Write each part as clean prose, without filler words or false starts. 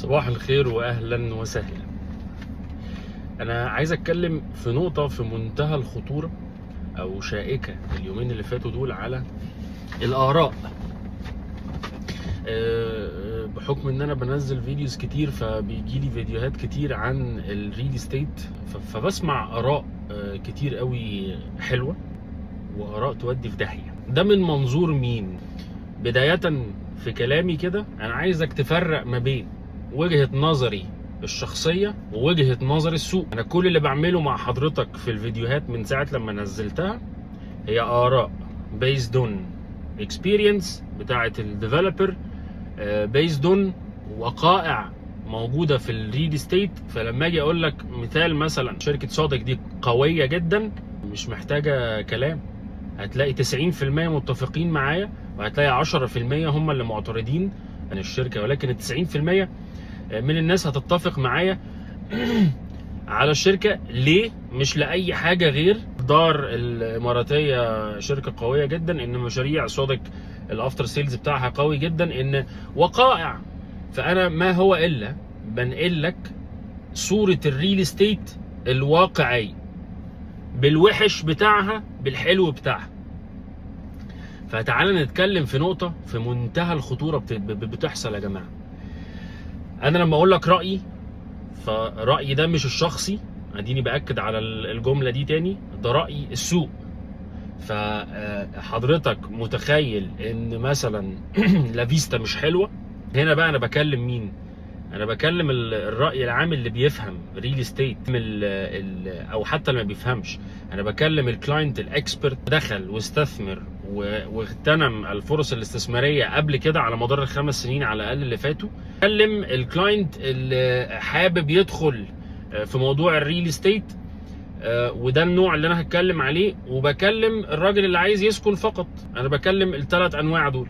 صباح الخير واهلا وسهلا. انا عايز اتكلم في نقطة في منتهى الخطورة او شائكة اليومين اللي فاتوا دول على الاراء. بحكم ان انا بنزل videos كتير فبيجي لي فيديوهات كتير عن ال real estate، فبسمع اراء كتير قوي حلوة واراء تودي في داهية. ده من منظور مين؟ بداية في كلامي كده انا عايزك تفرق ما بين وجهة نظري الشخصية ووجهة نظر السوق. انا كل اللي بعمله مع حضرتك في الفيديوهات من ساعة لما نزلتها هي اراء based on experience بتاعة ال developer، based on وقائع موجودة في ال real estate. فلما اجي اقول لك مثال، مثلا شركة سوديك دي قوية جدا، مش محتاجة كلام، هتلاقي 90% متفقين معايا وهتلاقي 10% هم اللي معترضين عن الشركة، ولكن ال 90% من الناس هتتفق معايا على الشركة. ليه؟ مش لأي حاجة غير دار الإماراتية شركة قوية جدا، إن مشاريع سوديك ال after sales بتاعها قوي جدا، إن وقائع. فأنا ما هو إلا بنقل لك صورة ال real estate الواقعية بالوحش بتاعها بالحلو بتاعها. فتعالى نتكلم في نقطة في منتهى الخطورة بتحصل يا جماعة. أنا لما أقول لك رأيي، فرأيي ده مش الشخصي، اديني باكد على الجملة دي تاني، ده راي السوق. فحضرتك متخيل ان مثلا لافيستا مش حلوه؟ هنا بقى انا بكلم مين؟ انا بكلم الراي العام اللي بيفهم real estate او حتى اللي ما بيفهمش. انا بكلم ال client ال expert، دخل واستثمر واغتنم الفرص الاستثمارية قبل كده على مدار ال5 سنين على الاقل اللي فاتوا. بكلم ال client اللي حابب يدخل في موضوع ال real estate، وده النوع اللي انا هتكلم عليه، وبكلم الراجل اللي عايز يسكن فقط. انا بكلم الثلاث انواع دول.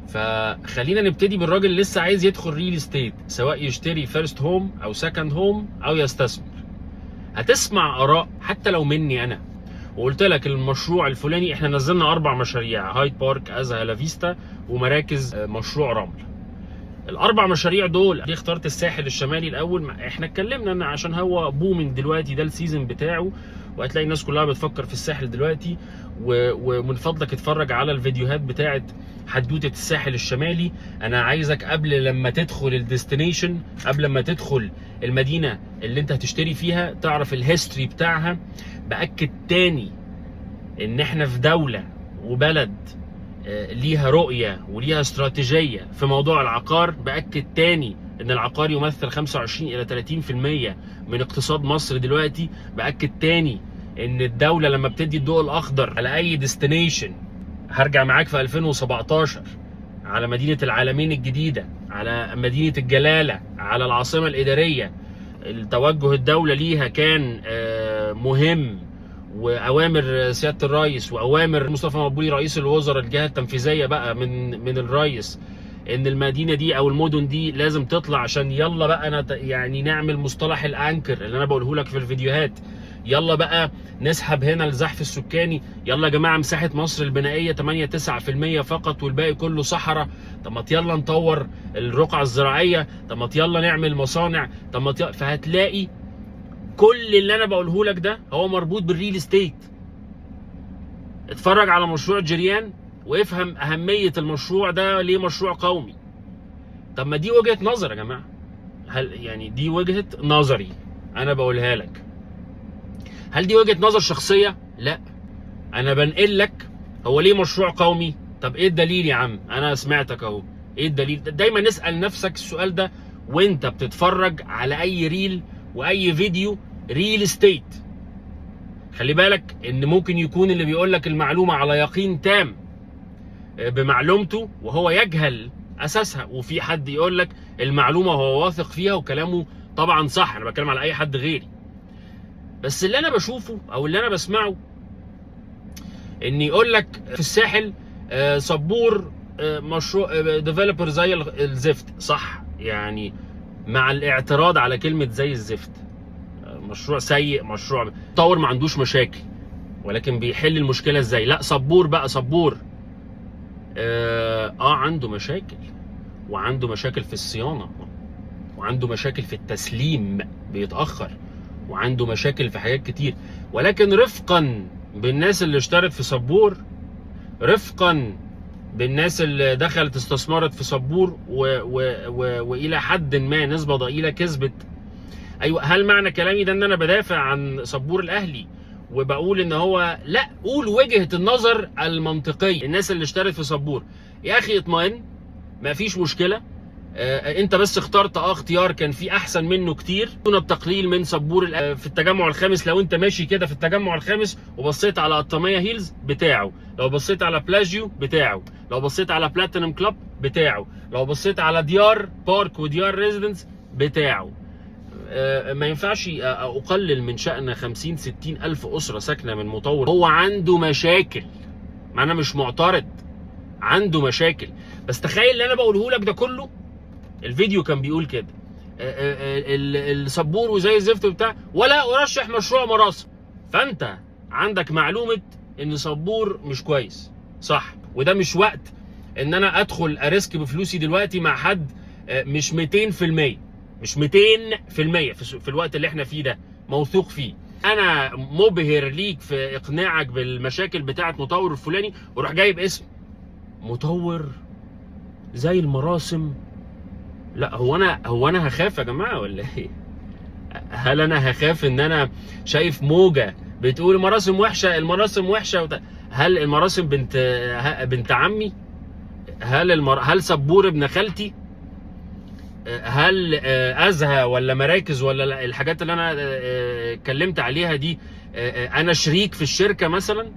فخلينا نبتدي بالراجل اللي لسه عايز يدخل real estate، سواء يشتري first home او second home او يستثمر. هتسمع اراء حتى لو مني انا وقلت لك المشروع الفلاني. احنا نزلنا اربع مشاريع: هايد بارك، ازها، لافيستا، ومراكز مشروع رمل. الاربع مشاريع دول ليه اخترت الساحل الشمالي الاول؟ احنا اتكلمنا ان عشان هو booming دلوقتي، ده ال season بتاعه، وهتلاقي الناس كلها بتفكر في الساحل دلوقتي. ومن فضلك اتفرج على الفيديوهات بتاعت حدوتة الساحل الشمالي. انا عايزك قبل لما تدخل ال destination، قبل ما تدخل المدينة اللي انت هتشتري فيها، تعرف ال history بتاعها. باكد تاني ان احنا في دولة وبلد ليها رؤية وليها استراتيجية في موضوع العقار. بأكد تاني ان العقار يمثل 25 الى 30% من اقتصاد مصر دلوقتي. بأكد تاني ان الدولة لما بتدي الضوء الاخضر على اي destination، هرجع معاك في 2017 على مدينة العلمين الجديدة، على مدينة الجلالة، على العاصمة الإدارية، التوجه الدولة ليها كان مهم، واوامر سيادة الرئيس واوامر مصطفى مدبولي رئيس الوزراء، الجهة التنفيذية بقى من الرئيس، ان المدينة دي او المدن دي لازم تطلع عشان يلا بقى يعني نعمل مصطلح ال anchor اللي انا بقوله لك في الفيديوهات. يلا بقى نسحب هنا الزحف السكاني. يلا يا جماعه، مساحة مصر البنائيه 8 9% فقط والباقي كله صحراء. طب ما يلا نطور الرقعة الزراعيه، طب ما يلا نعمل مصانع، طب ما فهتلاقي كل اللي انا بقوله لك ده هو مربوط بال real estate. اتفرج على مشروع جريان وافهم اهمية المشروع ده، ليه مشروع قومي. طب ما دي وجهه نظر يا جماعه. هل يعني دي وجهه نظري انا بقولها لك؟ هل دي وجهه نظر شخصية؟ لا، انا بنقل لك هو ليه مشروع قومي. طب ايه الدليل يا عم؟ انا سمعتك اهو، ايه الدليل؟ دايما نسال نفسك السؤال ده وانت بتتفرج على اي reel واي فيديو real estate. خلي بالك ان ممكن يكون اللي بيقول لك المعلومة على يقين تام بمعلومته وهو يجهل اساسها، وفي حد يقول لك المعلومة وهو واثق فيها وكلامه طبعا صح. انا بتكلم على اي حد غيري، بس اللي انا بشوفه او اللي انا بسمعه ان يقول لك في الساحل صبور مشروع developer زي الزفت. صح، يعني مع الاعتراض على كلمة زي الزفت، مشروع سيء، مشروع طور ما عندوش مشاكل، ولكن بيحل المشكلة ازاي؟ لا صبور بقى، صبور عنده مشاكل، وعنده مشاكل في الصيانة، وعنده مشاكل في التسويق، وعنده مشاكل في التسليم بيتاخر، وعنده مشاكل في حاجات كتير. ولكن رفقا بالناس اللي اشترت في صبور، رفقا بالناس اللي دخلت استثمرت في صبور و و و والى حد ما نسبه ضئيلة كسبت. ايوه، هل معنى كلامي ده ان انا بدافع عن صبور الاهلي وبقول ان هو لا؟ قول وجهه النظر المنطقية. الناس اللي اشترت في صبور، يا اخي اطمئن، ما فيش مشكلة. انت بس اخترت اختيار كان في احسن منه كتير، دون التقليل من صبور في التجمع الخامس. لو انت ماشي كده في التجمع الخامس وبصيت على قطامية هيلز بتاعه، لو بصيت على بلاجيو بتاعه، لو بصيت على بلاتينم كلوب بتاعه، لو بصيت على ديار بارك وديار ريزيدنس بتاعه، ما ينفعش اقلل من شأن 50 60 الف اسره ساكنة من مطور هو عنده مشاكل. ما انا مش معترض، عنده مشاكل، بس تخيل اللي انا بقوله لك ده كله، الفيديو كان بيقول كده، الصبور وزي الزفت وبتاع، ولا ارشح مشروع مراسم. فانت عندك معلومة ان صبور مش كويس، صح؟ وده مش وقت ان انا ادخل ا risk بفلوسي دلوقتي مع حد مش 200%، مش 200% في الوقت اللي احنا فيه ده موثوق فيه. انا مبهر ليك في اقناعك بالمشاكل بتاعه مطور الفلاني، وروح جايب اسم مطور زي المراسم. لا، هو انا هخاف يا جماعة ولا ايه؟ هل انا هخاف ان انا شايف موجه بتقول المراسم وحشه، المراسم وحشه؟ هل المراسم بنت عمي؟ هل سبور ابن خالتي؟ هل ازهى ولا مراكز ولا الحاجات اللي انا اتكلمت عليها دي انا شريك في الشركة مثلا؟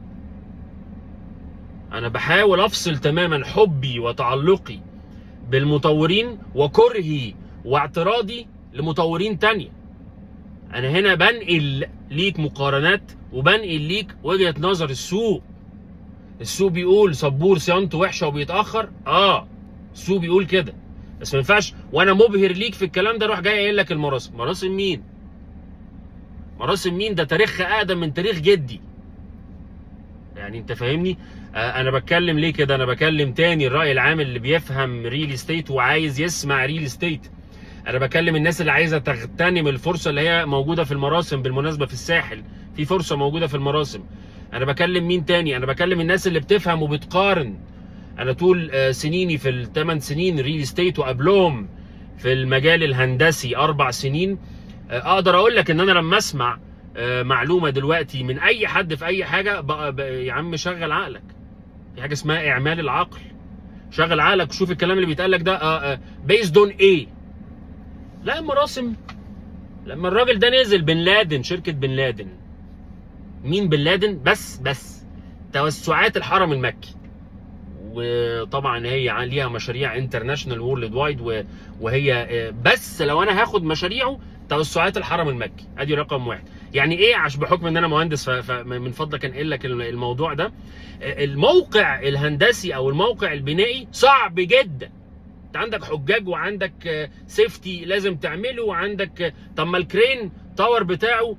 انا بحاول افصل تماما حبي وتعلقي بالمطورين وكرهي واعتراضي لمطورين تانية. انا هنا بنقل ليك مقارنات وبنقل ليك وجهة نظر السوق. السوق بيقول صبور صيانته وحشة وبيتاخر، السوق بيقول كده، بس ما ينفعش وانا مبهر ليك في الكلام ده اروح جاي قايل لك المراسم. مراسم مين؟ مراسم مين؟ ده تاريخها اقدم من تاريخ جدي. يعني انت فاهمني؟ انا بتكلم ليه كده؟ انا بكلم تاني الراي العام اللي بيفهم real estate وعايز يسمع real estate. انا بكلم الناس اللي عايزه تغتنم الفرصة اللي هي موجودة في المراسم. بالمناسبة في الساحل في فرصة موجودة في المراسم. انا بكلم مين تاني؟ انا بكلم الناس اللي بتفهم وبتقارن. انا طول سنيني في ال8 سنين real estate وقبلهم في المجال الهندسي 4 سنين، اقدر اقول لك ان انا لما اسمع معلومة دلوقتي من اي حد في اي حاجة بقى، يا عم شغل عقلك، في حاجة اسمها اعمال العقل. شغل عقلك وشوف الكلام اللي بيتقال لك ده based on ايه. لا، مراسم لما الراجل ده نزل، بن لادن، شركة بن لادن، مين بن لادن؟ بس توسعات الحرم المكي، وطبعا هي ليها مشاريع international worldwide، وهي بس لو انا هاخد مشاريعه توسعات الحرم المكي، ادي رقم واحد. يعني ايه؟ عشان بحكم ان انا مهندس، فمن فضلك انقل لك الموضوع ده. الموقع الهندسي او الموقع البنائي صعب جدا، انت عندك حجاج وعندك safety لازم تعمله وعندك، طب ما ال crane tower بتاعه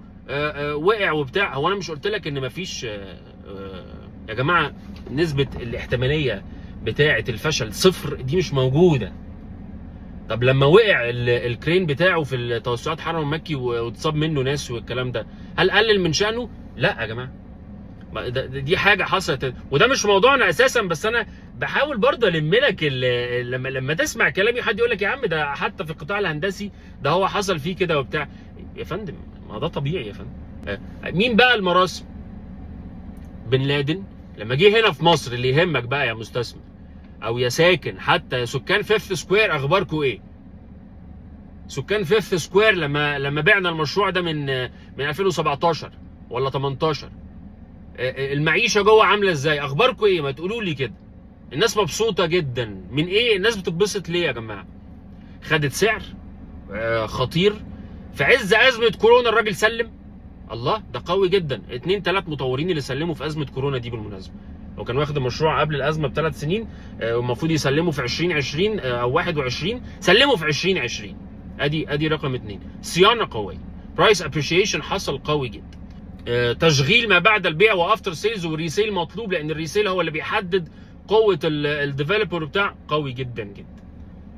وقع وبتاع. هو انا مش قلت لك ان مفيش يا جماعة نسبه الاحتماليه بتاعه الفشل صفر؟ دي مش موجودة. طب لما وقع ال crane بتاعه في التوسعات حرم المكي واتصاب منه ناس والكلام ده، هل قلل من شأنه؟ لا يا جماعة، دي حاجة حصلت وده مش موضوعنا اساسا، بس انا بحاول برضه الم لك لما تسمع كلامي حد يقول لك يا عم ده حتى في القطاع الهندسي ده هو حصل فيه كده وبتاع. يا فندم ما ده طبيعي يا فندم. مين بقى المراسم؟ بن لادن لما جه هنا في مصر، اللي يهمك بقى يا مستثمر او يا ساكن، حتى يا سكان Fifth Square، اخباركم ايه؟ سكان Fifth Square لما بعنا المشروع ده من 2017 ولا 18، المعيشة جوه عامله ازاي؟ اخباركم ايه؟ ما تقولوا لي كده. الناس مبسوطة جدا من ايه؟ الناس بتتبسط ليه يا جماعة؟ خدت سعر خطير في عز ازمة كورونا، الراجل سلم. الله، ده قوي جدا. اتنين تلات مطورين اللي سلموا في ازمة كورونا دي. بالمناسبة هو كان واخد المشروع قبل الازمة ب3 سنين، والمفروض يسلموا في 2020 او 21، سلموا في 2020. ادي رقم اتنين، صيانة قويه، price appreciation حصل قوي جدا، تشغيل ما بعد البيع و after sales وال resale مطلوب، لان ال resale هو اللي بيحدد قوة ال developer بتاع، قوي جدا جدا.